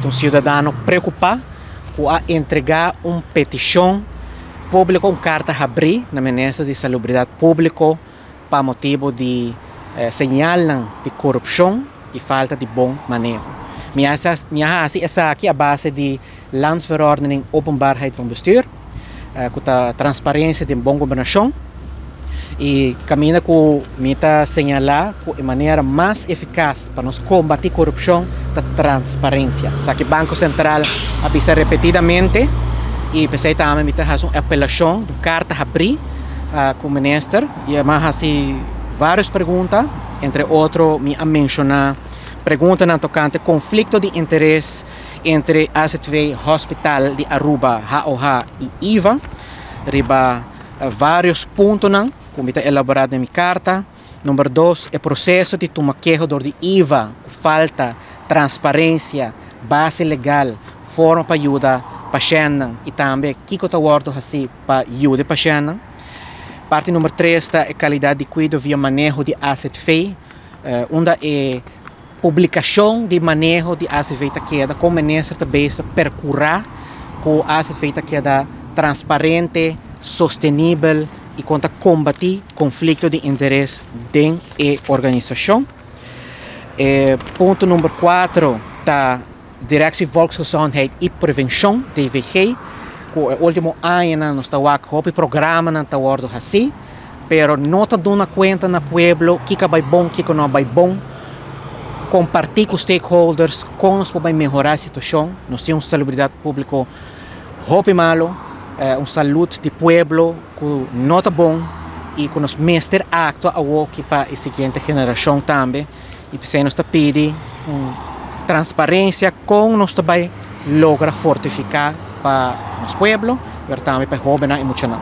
Un siudadano preokupá ku a entregá un petishon públiko, un karta habrí na Minister di Salubridat Públiko pa motibu di señalnan di korupshon i falta di bon maneho. Mi a mi a hasi esaki a base di Landsverordening Openbaarheid van Bestuur, ku ta transparensia den bon gobernashon i kaminda ku mi ta señalá ku e manera mas efikas pa nos kombatí korupshon ta transparensia. Esaki Banko Sentral a bisa repetidamente i p'esei tambe mi ta hasi un apelashon, un karta habrí ku minister i a hasi vários pregunta, entre otro mi a menshoná preguntanan tokante konflikto di interes entre AZV Hospital di Aruba, HOH i IVA riba vários puntonan ku mi ta elaborá den mi karta. Number 2, e proseso di tuma keho dor di IVA, ku falta transparensia, base legal, forma pa yuda pashèntnan i tambe kiko ta wòrdu hasí pa yuda e pashèntnan. Parti number 3 ta e kalidat di kuido via maneho di AZV, unda e publikashon di maneho di AZV ta keda, kon minister ta bezig ta perkurá ku AZV ta keda transparente, sostenibel i kon ta kombatí konflikto di interes den e organisashon. E punto number 4 ta Directie Volksgezondheid i Prevenshon, DVG, ku e último añanan nos ta wak hopi programanan ta wòrdu hasí, pero no ta duna kuenta na pueblo kiko a bai bon, kiko no a bai bon. Kompartí ku stakeholders kon nos por bai mehorá e situashon. Nos tin un salubridat públiko hopi malu, un salud di pueblo ku no ta bon i ku nos mester aktua awoki pa e siguiente generashon tambe. I p'esei nos ta pidi un transparensia kon nos ta bai logra fortifiká pa nos pueblo, pero tambe pa e hóbennan i muchanan.